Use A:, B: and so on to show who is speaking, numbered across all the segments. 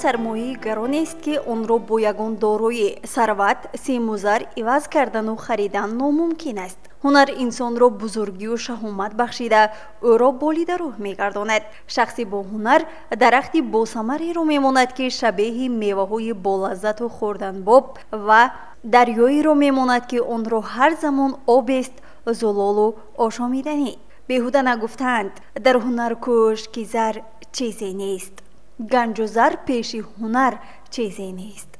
A: Сармояи гаронест, ки онро бо ягон дороӣ, сарват, симу зар иваз кардану харидан номумкин аст. Ҳунар инсонро бузургию шаҳомат бахшида, ӯро болидарӯҳ мегардонад. Шахси бо ҳунар дарахти босамареро мемонад, ки шабеҳи меваҳои болаззату хӯрданбоб, ва дарёеро мемонад, ки онро ҳар замон обест зулолу ошомиданӣ. Беҳуда нагуфтаанд: дар ҳунар кӯш, ки зар чизе нест, ганҷу зар пеши ҳунар чизе нест.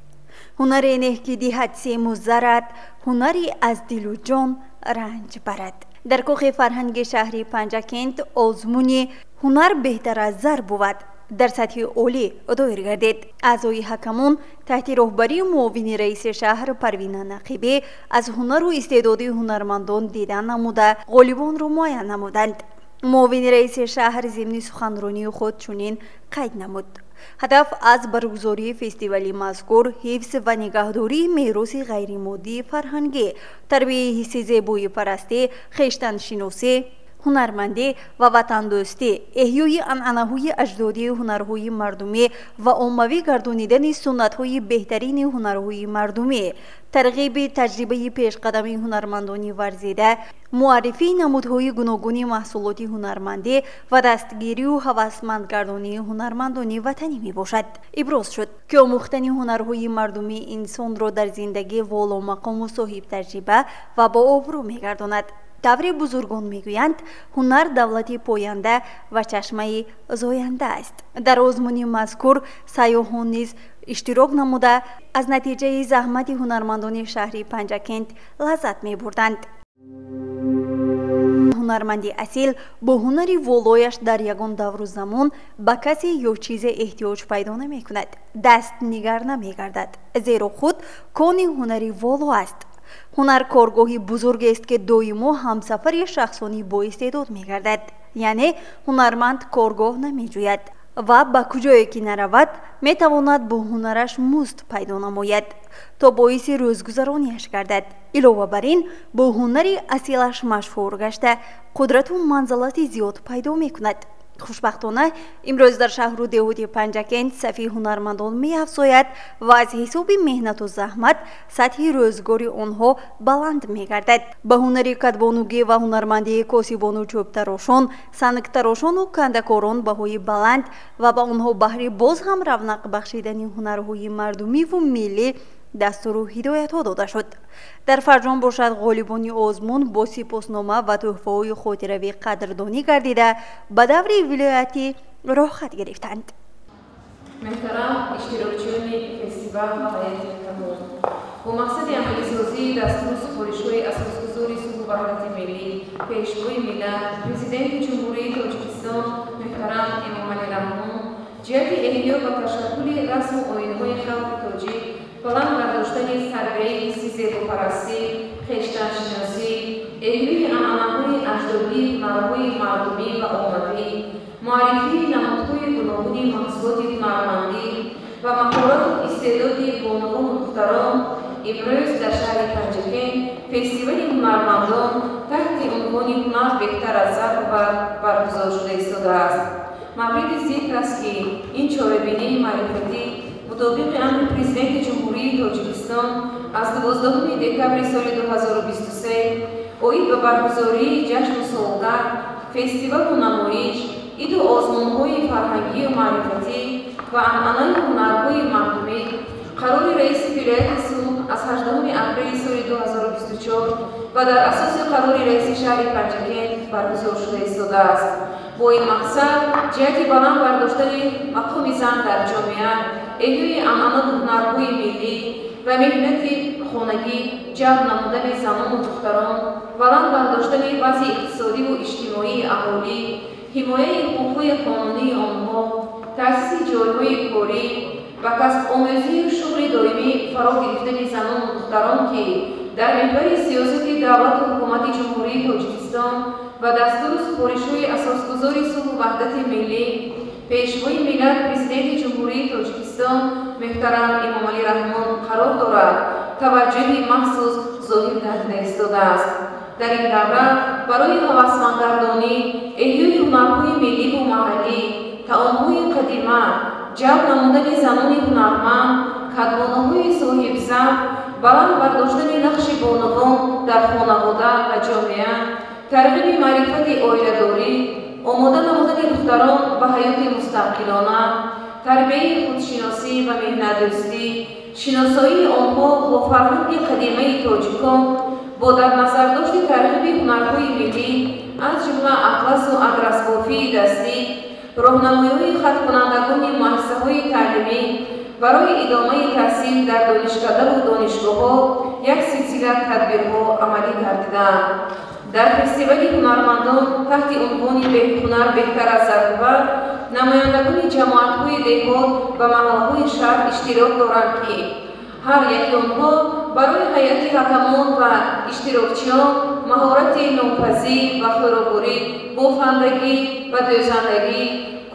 A: Ҳунаре неҳ, ки диҳад сему зарат, ҳунари аз дилу ҷон ранҷ барад. Дар кохи фарҳанги шаҳри Панҷакент озмуни «Ҳунар беҳтар аз зар бувад» дар сатҳи олӣ доир гардид. Аъзои ҳакамон таҳти роҳбарии муовини раиси шаҳр Парвина Нақибӣ аз ҳунару истеъдоди ҳунармандон дидан намуда, ғолибонро муайян намуданд. Муовини раиси шаҳр зимни суханронии худ чунин қайд намуд: ҳадаф аз баргузории фестивали мазкур ҳифз ва нигаҳдории мероси ғайримоддии фарҳангӣ, тарбияи ҳисси зебоипарастӣ, хештаншиносӣ, ҳунармандӣ ва ватандӯстӣ, эҳёи анъанаҳои аҷдодии ҳунарҳои мардумӣ ва оммавӣ гардонидани суннатҳои беҳтарини ҳунарҳои мардумӣ, тарғиби таҷрибаи пешқадами ҳунармандони варзида, муаррифии намудҳои гуногуни маҳсулоти ҳунармандӣ ва дастгирию ҳавасмандгардонии ҳунармандони ватанӣ мебошад. Иброз шуд, ки омӯхтани ҳунарҳои мардумӣ инсонро дар зиндагӣ воломақому соҳибтаҷриба ва бообрӯ мегардонад. Тавре бузургон мегӯянд, ҳунар давлати поянда ва чашмаи зоянда аст. Дар озмуни мазкур сайёҳон низ иштирок намуда, аз натиҷаи заҳмати ҳунармандони шаҳри Панҷакент лаззат мебурданд. Ҳунарманди асил бо ҳунари волояш дар ягон давру замон ба касе ё чизе эҳтиёҷ пайдо намекунад, даст нигар намегардад, зеро худ кони ҳунари воло аст. Ҳунар коргоҳи бузургест, ки доимо ҳамсафари шахсони боистеъдод мегардад. Яъне ҳунарманд коргоҳ намеҷӯяд ва ба куҷое ки наравад, метавонад бо ҳунараш музд пайдо намояд, то боиси рӯзгузаронияш гардад. Илова бар ин, бо ҳунари асилаш машҳур гашта, қудрату манзалати зиёд пайдо мекунад. Хушбахтона, имрӯз дар шаҳру деҳоти Панҷакент сафи ҳунармандон меафзояд ва аз ҳисоби меҳнату заҳмат сатҳи рӯзгори онҳо баланд мегардад. Ба ҳунари кадбонугӣ ва ҳунармандии косибону чӯбтарошон, сангтарошону кандакорон баҳои баланд ва ба онҳо баҳри боз ҳам равнақ бахшидани ҳунарҳои мардумиву миллӣ дастуру ҳидоятҳо дода шуд. Дар фарҷом бошад, ғолибони озмун бо сипоснома ва тӯҳфаҳои хотиравӣ қадрдонӣ гардида, ба даври вилоятӣ роҳхат гирифтанд.
B: Муҳтарам иштирокчиёни фестивал ва ҳайати ҳакамон, бо мақсади амалисозии дастуру супоришҳои асосгузори сулҳу ваҳдати миллӣ, Пешвои миллат, Президенти Ҷумҳурии Тоҷикистон муҳтарам Эмомалӣ Раҳмон ҷиҳати эҳё ва ташаккули расму оинҳои халқи тоҷик, баланд бардоштани тарбияи ҳисси зебопарастӣ, хештаншиносӣ, эҳёи анъанаҳои аҷдодии ҳунарҳои мардумӣ ва оммавӣ, муаррифии намудҳои гуногуни маҳсулоти ҳунармандӣ ва маҳорату истеъдоди бонувону духтарон, имрӯз дар шаҳри Панҷакент фестивали ҳунармандон таҳти унвони «Ҳунар беҳтар аз зар бувад» баргузор шуда истодааст. Мавриди зикр аст, ки ин чорабинии маърифатӣ мутобиқи амри Президенти Ҷумҳурии Тоҷикистон аз 12 декабри соли 2023 оид ба баргузории ҷашну солгард, фестивалу намоиш, иду озмунҳои фарҳангию маърифатӣ ва анъанаи ҳунарҳои мардумӣ, қарори раиси вилояти Суғд аз 18 апрели соли 2024 ва дар асоси қарори раиси шаҳри Панҷакент баргузор шуда истодааст. Бо ин мақсад, ҷиҳати баланд бардоштани мақоми зан дар ҷомеа, эҳёи анъанаву ҳунарҳои миллӣ ва меҳнати хонагӣ, ҷалб намудани занону духтарон, баланд бардоштани вазъи иқтисодиву иҷтимоии аҳолӣ, ҳимояи ҳуқуқҳои қонунии онҳо, таъсиси ҷойҳои корӣ ва касбомӯзию шуғли доимӣ фаро гирифтани занону духтарон, ки дар меҳвари сиёсати давлату ҳукумати Ҷумҳурии Тоҷикистон ва дастуру супоришҳои асосгузори сулҳу ваҳдати миллӣ, Пешвои миллат, Президенти Ҷумҳурии Тоҷикистон муҳтарам Эмомалӣ Раҳмон қарор дорад, таваҷҷӯҳи махсус зоҳир гардида истодааст. Дар ин давра барои ҳавасмандгардонӣ, эҳёи ҳунарҳои милливу маҳаллӣ, таомҳои қадима, ҷалб намудани занони ҳунарманд, кадбонуҳои соҳибзан, баланд бардоштани нақши бонувон дар хонавода ва ҷомеа, тарғиби маърифати оиладорӣ, омода намудани духтарон ба ҳаёти мустақилона, тарбияи худшиносӣ ва меҳнатдӯстӣ, шиносоии онҳо бо фарҳанги қадимаи тоҷикон, бо дар назардошти тарғиби ҳунарҳои миллӣ, аз ҷумла атласу адрасбофии дастӣ, роҳнамоиҳои хаткунандагони муассисаҳои таълимӣ барои идомаи таҳсил дар донишкадаву донишгоҳҳо як силсила тадбирҳо амалӣ гардиданд. Дар фестивали ҳунармандон таҳти унвони «Ҳунар беҳтар аз зарбувар» намояндагони ҷамоатҳои деҳот ва маҳаллаҳои шаҳр иштирок доранд, ки ҳар яки онҳо барои ҳайати ҳакамон ва иштирокчиён маҳорати нонпазӣ ва хӯрокхӯрӣ, бофандагӣ ва дӯзандагӣ,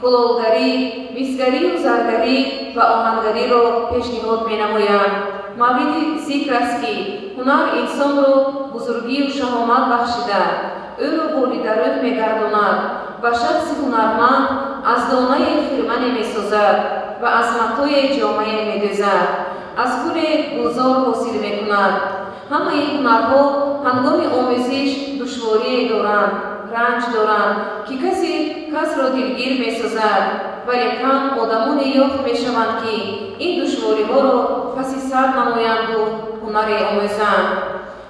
B: кулолгарӣ, мисгарию заргарӣ ва оҳангариро пешниҳод менамоянд. Мавриди зикр аст, ки ҳунар инсонро бузургию шаҳомат бахшида, ӯро болидарӯҳ мегардонад ва шахси ҳунарманд аз донае хирмане месозад ва аз матое ҷомае медӯзад, аз гуле гулзор ҳосил мекунад. Ҳамаи ҳунарҳо ҳангоми омӯзиш душворие доранд, ранҷ доранд, ки касе касро дилгир месозад, вале кам одамоне ёфт мешаванд, ки ин душвориҳоро паси сар намоянду ҳунаре омӯзанд.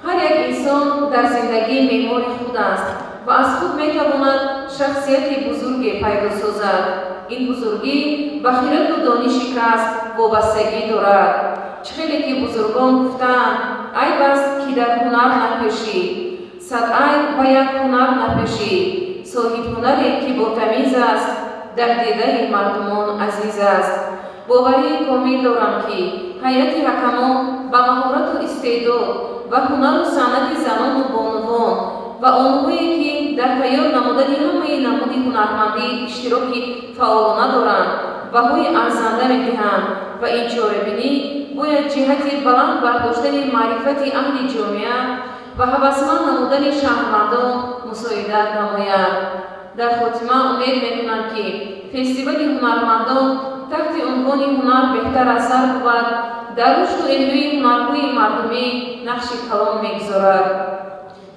B: Ҳар як инсон дар зиндагӣ меъмори худ аст ва аз худ метавонад шахсияти бузурге пайдо созад. Ин бузургӣ ба хираду дониши кас вобастагӣ дорад. Чӣ хеле ки бузургон гуфтаанд: айб аст, ки дар ҳунар напешӣ, сад айб ба як ҳунар напешӣ. Соҳибҳунаре, ки ботамиз аст, дар дидаи мардумон азиз аст. Боварии комил дорам, ки ҳайати ҳакамон ба маҳорату истеъдод ва ҳунару санъати занону бонувон ва онҳое, ки дар тайёр намудани ҳамаи намуди ҳунармандӣ иштироки фаъолона доранд, баҳои арзанда медиҳанд ва ин чорабинӣ бояд ҷиҳати баланд бардоштани маърифати аҳли ҷомеа ва ҳавасманд намудани шаҳрвандон мусоидат намояд. Дар хотима умед мекунам, ки фестивали ҳунармандон таҳти унвони «Ҳунар беҳтар аз зар бувад» дар рушду эҳёи ҳунарҳои мардумӣ нақши калон мегузорад.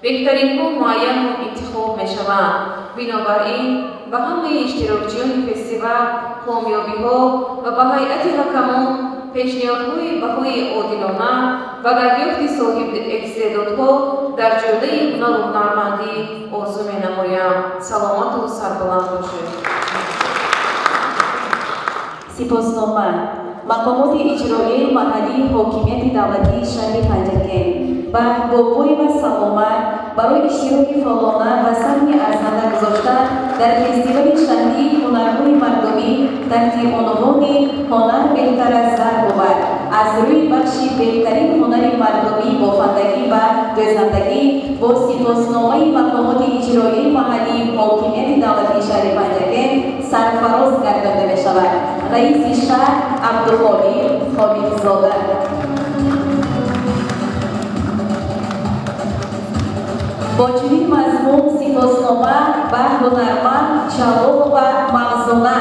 B: Беҳтаринҳо муайяну интихоб мешаванд. Бинобар ин ба ҳамаи иштирокчиёни фестивал комёбиҳо ва ба ҳайати ҳакамон пешниҳодҳои баҳои одилона ва дарёфти соҳибистеъдодҳо дар ҷодаи ҳунару ҳунармандӣ орзу менамоям. Саломату сарбаланд бошед.
C: Сипоснома. Мақомоти иҷроияи маҳаллии ҳокимияти давлатии шаҳри Панҷакент ба Бобоева Саломат барои иштироки фаъолона ва саҳми арзанда гузошта дар фестивали шаҳрии ҳунарҳои мардумӣ таҳти унвони «Ҳунар беҳтар аз зар бувад» аз рӯи бахши беҳтарин ҳунари мардумӣ бофандагӣ ва дӯзандагӣ бо сипосномаи мақомоти иҷроияи маҳаллии ҳокимияти давлатии шаҳри Панҷакент сарфароз гардонида мешавад. Раиси шаҳр Абдуқодир Ҳобидзода. Бо чунин мазмун сипоснома ба ҳунарманд Чалолова Мавзуна.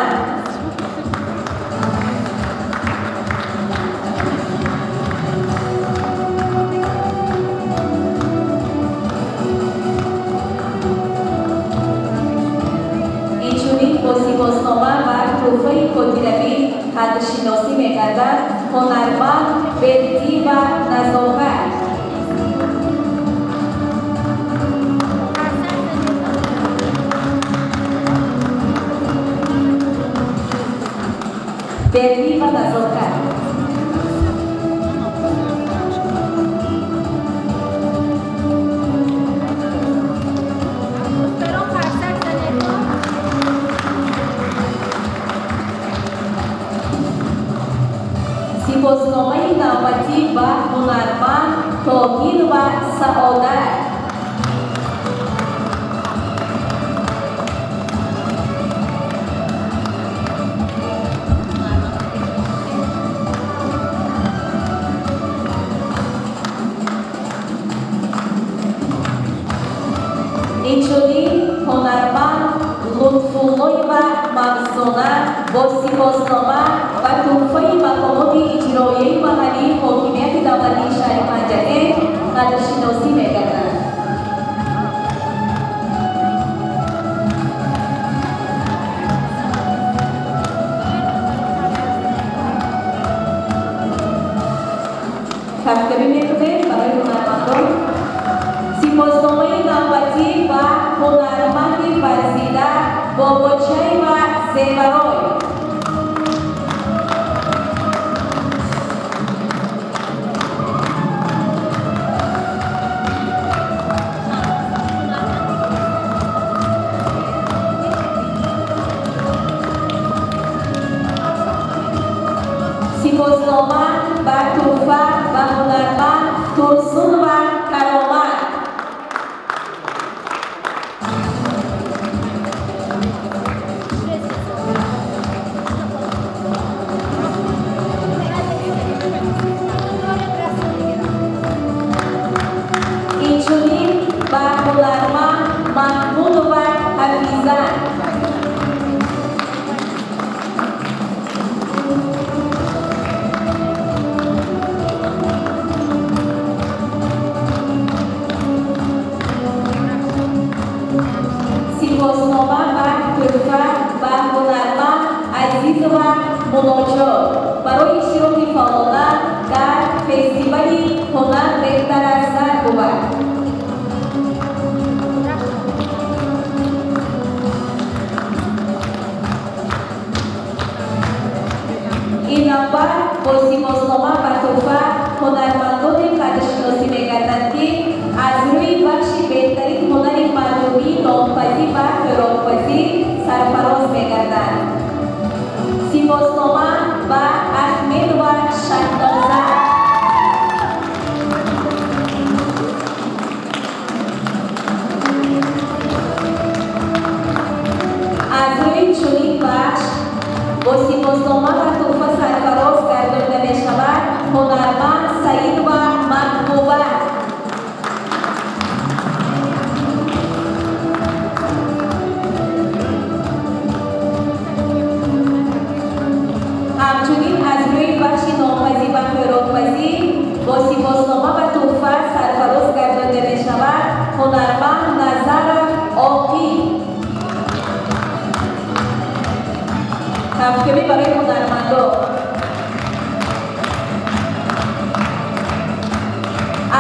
C: Инчунин бо сипоснома ва тӯҳфаи хотиравӣ қадршиносӣ мегардад ҳунарманд Бердӣ ва Назокат. Бердӣ ва Назокат. Сипосномаи навбатӣ ба ҳунарманд Тоҳир ва Саодат. Инчунин ҳунарманд Лутфуллоева Мавзуна Бо сипоснома ва тӯҳфаи мақомоти иҷроияи маҳаллии ҳокимияти давлатии шаҳри Панҷакент қадршиносӣ мегарданд. Кафкабӣ мекунем барои ҳунармандон. Сипосномаи навбатӣ ба ҳунарманди варзида Бобочаева Зебарой. Сипоснома ба тӯҳфа ба ҳунарманд Турсунова Каромат. Инчунин ба ҳунарманд Маҳмудова Ҳафиза. Сипоснома ва тӯҳфа ба ҳунарманд Азизова Муноҷот барои иштироки фаъолона дар фестивали «Ҳунар беҳтар аз зар бувад». Ин навбат бо сипоснома ва тӯҳфа ҳунармандоне қадршиносӣ мегарданд, ки аз рӯи бахши беҳтарин ҳунари мардумии нонпазӣ ва хӯрокпазӣ сарфароз мегарданд. Сипоснома ба Ахмедова Шаҳноза. Аз рӯи чунин бахш бо сипоснома ва тӯҳфа сарфароз гардонида мешавад ҳунарманд Саидова Маҳбуба. Ҳамчунин аз рӯи бахши нонпазӣ ва хӯрокпазӣ бо сипоснома ва тӯҳфа сарфароз гардонида мешавад ҳунарманд Назаров Оқил. Кафкабӣ барои ҳунармандон.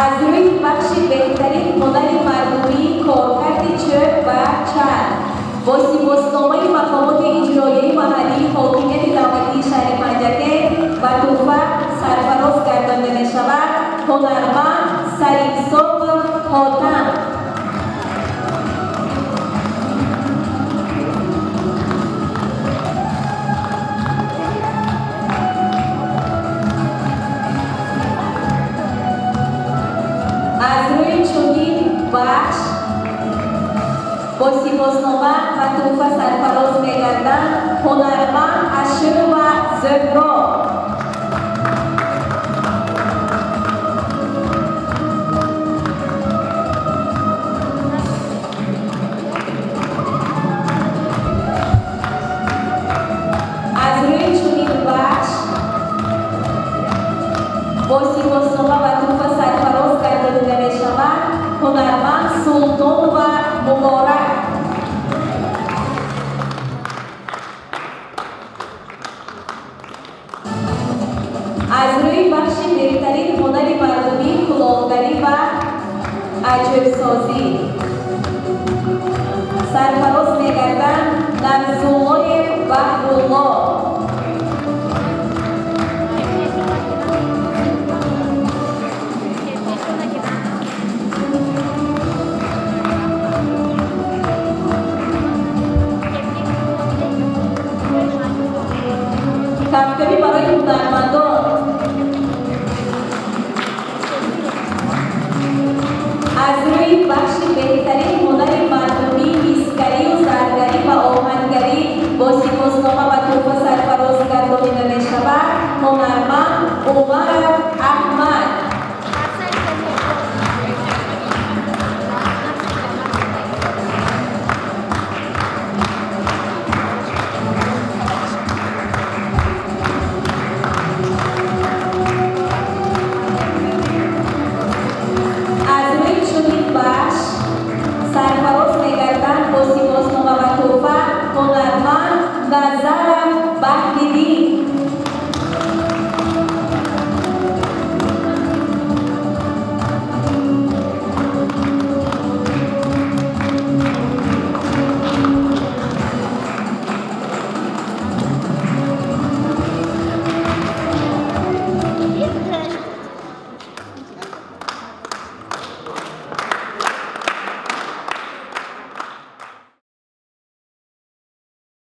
C: Аз рӯи бахши беҳтарин ҳунари мардумии коркарди чӯб ва чарх бо сипосномаи мақомоти иҷроияи маҳаллии ҳокимияти давлатии шаҳри Панҷакент ва тӯҳфа сарфароз гардонида мешавад ҳунарманд Сарифсопов Ҳотам. Аз рӯи чунин бахш бо сипоснома ва тӯҳфа сарфароз мегарданд ҳунарманд Аширова Зуҳро. Аз рӯи чунин бахш бо сипоснома ва тӯҳфа сарфароз гардонида мешавад ҳунарманд Султонова Муборак. Аз рӯи бахши беҳтарин ҳунари мардумии кулолгарӣ ва аҷоибсозӣ сарфароз мегарданд Нарзуллоев Баҳрулло. Кафкабӣ барои ҳунармандон. Аз рӯи бахши беҳтарин